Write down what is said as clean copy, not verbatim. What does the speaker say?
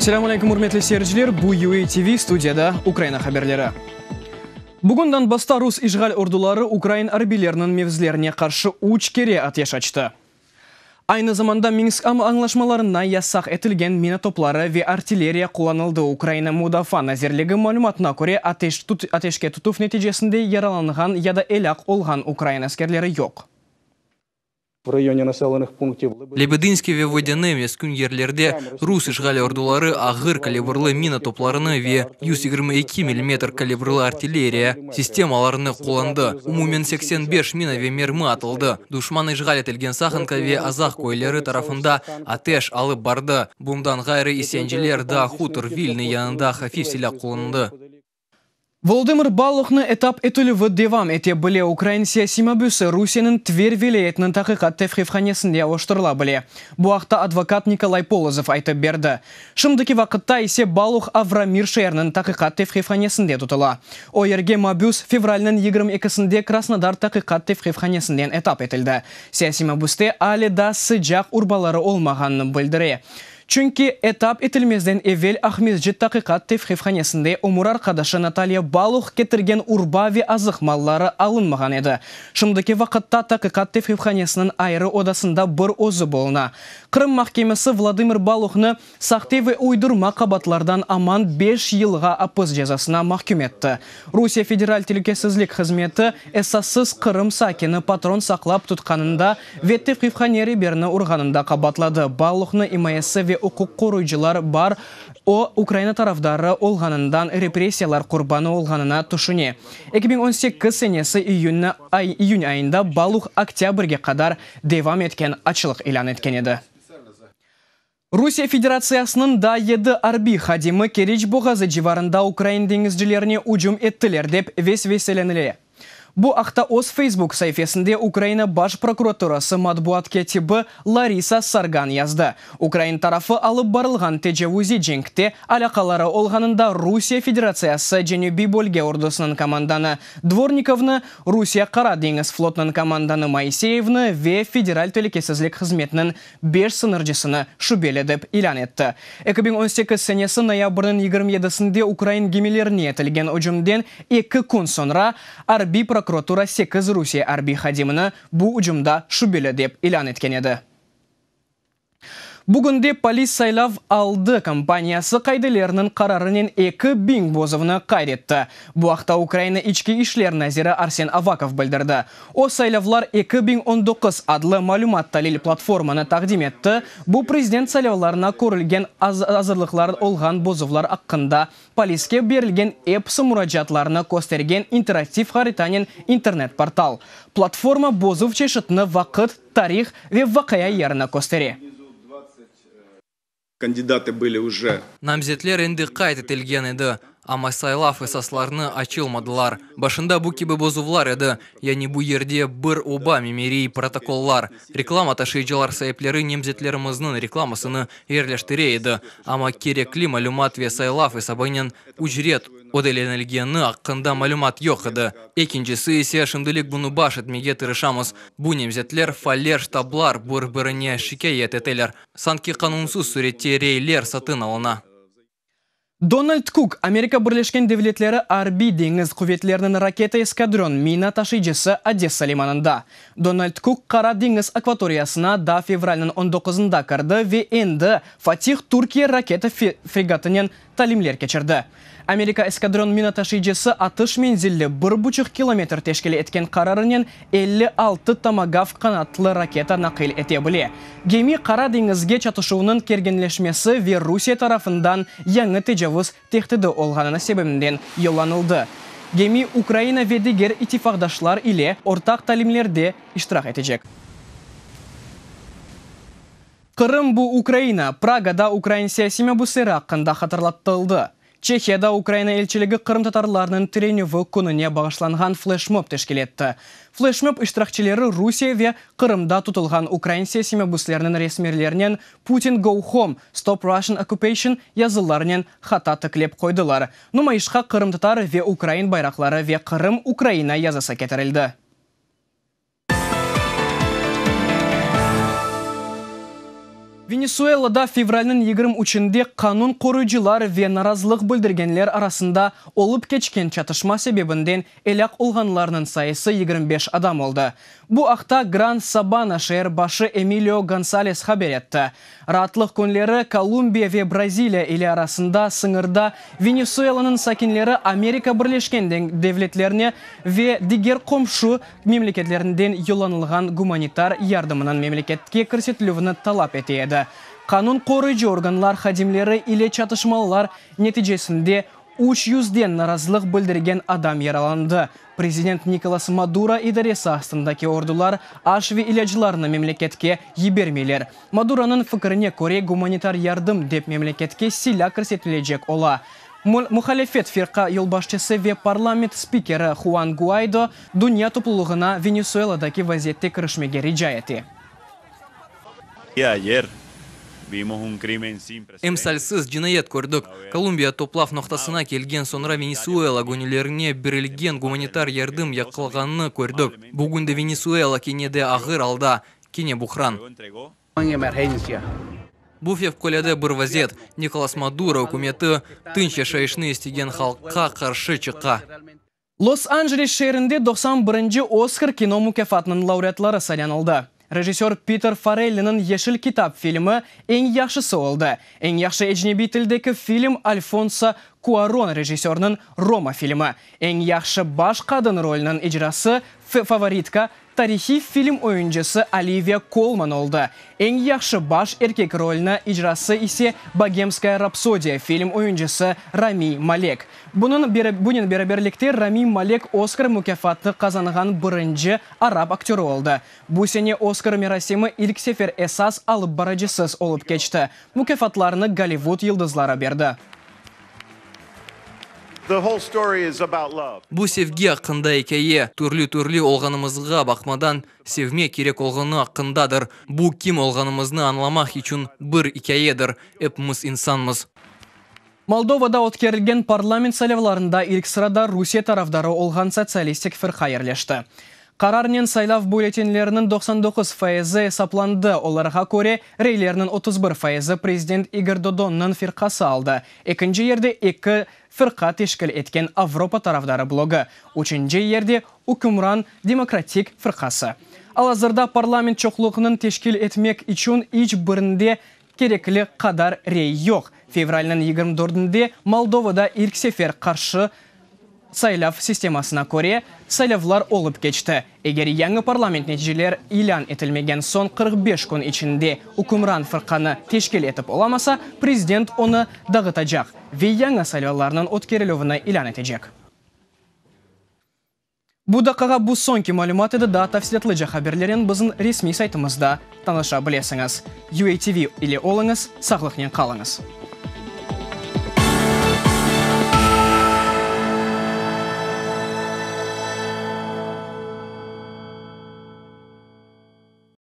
Selâm aleyküm, ürmetli seyirciler! Bu UA TV, studiyada Ukraina haberleri. Bugün Donbassta rus işğal orduları ukrain arbiyleriniñ mevzilerine qarşı üç kere ateş açtı. Aynı zamanda Minsk añlaşmalarında yasaq etilgen mina topları ve artilleriya qullanıldı. Ukraina Mudafaa nazirligi malümatına köre, ateş ateşke tutuv neticesinde yaralanğan ya da elâk olğan ukrain askerleri yoq. Lebedinske ve Vodâne meskün yerlerde rus işğal orduları ağır kalibrlı mina toplarını ve 122 millimetr kalibrlı artilleriya sistemalarını qullandı. Umumen 85 mina ve mermi atıldı. Duşman işğal etilgen Sahanka ve Azaq köyleri tarafında ateş alıp bardı. Bundan ğayrı, isyancıler daa Hutor Vilnıy yanında hafif silâ qullandı. Volodımır Baluhnı etap etilüvi devam ete bile, ukrain siyasiy mabüsi Rusiyeniñ Tver vilâyetiniñ taqiqat tevqifhanesinde avuştırıla bile. Bu aqta advokat Nikolay Polozov aytıp berdi. Şimdiki vaqıtta ise Baluh Avramir şeeriniñ taqiqat tevqifhanesinde tutula. O yerge mabüs fevralniñ 22-sinde Krasnodar taqiqat tevqifhanesinden etap etildi. Siyasiy mabüste ale daa sıcaq urbaları olmağanını bildire. Çünki etap etilmezden evel Aqmescit taqiqat tevqifhanesinde ömür arqadaşı Natalya Baluh ketirgen urba ve azıq malları alınmağan edi. Şimdiki vaqıtta taqiqat tevqifhanesiniñ ayrı odasında bir özü buluna. Qırım mahkemesi Vladimir Baluhnı sahte ve uydurma qabaatlardan aman beş yılğa apis cezasına mahküm etti. Rusiye Federal telükesizlik hızmeti esassız Qırım sakini patron saqlap tutqanında ve tevqifhane reberini urğanında qabaatladı. Baluhnı imayesi ve uquq qoruyıcılar bar, o, Ukraina tarafdarı olğanından repressiyalar qurbanı olğanına tüşüne. 2018 senesi iyün ayında Baluh oktâbrge qadar devam etken açlıq ilân etken edi. Rusiye Federatsiyasınıñ daa yedi arbiy hadimi Keriç boğazı civarında ukrain deñizcilerine ücüm ettiler, dep vesveselenile. Bu aqta öz Facebook saifesinde Ukraina Baş prokuraturası matbuat kâtibi Larisa Sargan yazdı. Ukrain tarafı alıp barılğan tecavuziy cenkte alâqaları olğanında Rusiye Federatsiyası Cenübiy bölge ordusınıñ komandanı Dvornikovnı, Rusiye Qara deñiz flotunıñ komandanı Moiseyevni ve Federal telükesizlik hızmetiniñ beş sıñırcısını şübeli dep ilân etti. 2018 senesi noyabrniñ 27-sinde ukrain gemilerine etilgen ücümden eki kün soñra arbiy prokuratura sekiz Rusiye arbiy hadimini bu ücümda şübeli dep ilân etken edi. Bugünde polis saylav aldı kampaniyası qaideleriniñ qararınen 2000 bozuvnı qayd etti. Bu aqta Ukraina İçki işler naziri Arsen Avakov bildirdi. O, Saylavlar 2019 adlı malümat-talil platformanı taqdim etti, bu prezident saylavlarına körülgen azırlıqlar olğan bozuvlar aqqında poliske berilgen episi muracaatlarnı köstergen interaktiv haritanen internet-portal. Platforma bozuv çeşitini vaqıt, tarih ve vaqia yerini köstere. Kandidatı были уже. Namzetler endi qayd etilgen edi, amma saylav esaslarını açılmadılar. Başında bu kibi bozuvlar edi, yani bu yerde bir oba memeriy protokollar. Reklama taşıyıcılar saipleri nemzetlerimizniñ reklamasını yerleştire edi, amma kerekli malümat ve saylav esabınen ücret ödelenilgeni aqqında malümat yoq edi. Ekincisi ise, şimdilik bunı baş etmege tırışamız, bu nemzetler, faaller, ştablar bir-birine şikâyet eteler. Sanki qanunsız sürette reyler satın alına. Donald Kuk, Amerika Birleşken Devletleri Arbiy deñiz quvetleriniñ raketa eskadron mina taşıyıcısı Odessa limanında. Donald Kuk Qara deñiz akvatoriyasına daa fevralniñ on doquzında kirdi ve endi Fatih Türkiye raketa fregatınen talimler keçirdi. Amerika eskadron mina taşıyıcısı atış menzilli bir buçuq kilometr teşkil etken qararınen 56 Tomagavk qanatlı raketa naqil ete bile. Gemi Qara deñizge çatışuvnıñ kerginleşmesi ve Rusiye tarafından yañı tecavuz tehdidi olğanını sebebinden yollanıldı. Gemi Ukraina ve diger ittifaqdaşlar ile ortaq talimlerde iştirak etecek. Qırım, bu Ukraina, Pragada ukrain siyasiy mabüsleri aqqında hatırlattıldı. Çehiyada Ukraina elçiligi qırımtatarlarnıñ tirenüvi kününe bağışlanğan fleşmob teşkil etti. Fleşmob iştirakçileri Rusiye ve Qırımda tutulğan ukrain siyasiy mabüsleriniñ resmerlerinen Putin go home, Stop Russian occupation yazılarınen hata tiklep qoydılar. Numayışqa qırımtatar ve ukrain bayraqları ve Qırım, Ukraina yazısı ketirildi. Venesuelada fevralniñ 23-nde qanun qoruyıcılar ve narazılıq bildirgenler arasında olıp keçken çatışma sebebinden elâk olğanlarnıñ sayısı 25 adam oldı. Bu aqta Gran Sabana şeer başı Emilio Gonsales haber etti. Raatlıq künleri Kolumbiya ve Braziliya ile arasında sıñırda Venesuelanıñ sakinleri Amerika Birleşken Devletlerine ve diger qomşu memleketlerinden yollanılğan gumanitar yardımınıñ memleketke kirsetilüvini talap ete edi. Qanun qoruyıcı organlar hadimleri ile çatışmalar neticesinde üç yüzden narazılıq bildirgen adam yaralandı. Prezident Nikolas Maduro idaresi astındaki ordular aş ve ilâclarnı memleketke yibermeyler. Maduronıñ fikirine köre, gumanitar yardım dep memleketke silâ kirsetilecek ola. Muhalefet firqa yolbaşçısı ve parlament spikeri Huan Guaydo dünya toplulığına Venesueladaki vaziyette kirişmege rica ete. Emsalsiz cinayet kördik. Kolumbiya toplav noqtasına kelgen soñra Venesuela göñüllerine berilgen gumanitar yardım yaqılğanını kördik. Bugün de Venesuela kene de ağır alda, kene buhran. Bu fevqulâde bir vaziyet. Nikolas Maduro ükümeti tınç yaşayışnı istegen halqqa qarşı çıqa. Los-Anceles şeerinde 91-nci Oskar kino mukâfatınıñ laureatları saylanıldı. Rejissör Piter Farelliniñ Yeşil kitap filmi eñ yahşısı oldı. Eñ yahşı ecnebiy tildeki film Alfonso Kuaron rejissörniñ Roma filmi. Eñ yahşı baş qadın rolüniñ icrası Favoritka Tarihiy film oyuncısı Oliviya Kolman oldı. Eñ yahşı baş erkek rolüni icrası ise Bogemskaya rapsodiya film oyuncısı Rami Malek. Bunıñ bunen beraberlikte Rami Malek Oskar mukâfatı qazanğan birinci arap aktörı oldı. Bu sene Oskar merasimi ilk sefer esas alıp barıcısız olıp keçti. Mukâfatlarnı Gollivud yıldızları berdi. Bu sevgi aqqında ikâye, türlü-türlü olğanımızğa baqmadan, sevmek kerek olğanı aqqındadır. Bu, kim olğanımıznı añlamaq içün bir ikâyedir. Epimiz insanmız. Moldovada ötkerilgen parlament saylavlarında ilk sırada Rusiye tarafdarı olğan Sotsialistik firqa yerleşti. Qararnen saylav bülletenleriniñ 99 faizi esaplandı, olarğa köre, reylerniñ 31 faizi prezident İgor Dodonnıñ firqası aldı, ekinci yerde eki firqa teşkil etken Avropa tarafdarı blogı, üçünci yerde ükümran Demokratik firqası. Al-azırda parlament çoqluğınıñ teşkil etmek içün iç birinde kerekli qadar rey yoq. Fevralniñ 24-nde Moldovada ilk sefer qarşı saylav sistemasına köre saylavlar olıp keçti. Eger yañı parlament neticeler ilân etilmegen soñ 45 kün içinde ükümran fırqanı teşkil etip olamasa, prezident onı dağıtacaq ve yañı saylavlarnıñ ötkerilüvini ilân etecek. Bu daqqağa bu soñki malümat edi, daa tafsilâtlıca haberlernen bizim resmiy saytımızda tanışa bilesiñiz. UATV ile oluñız, sağlıqnen qalıñız.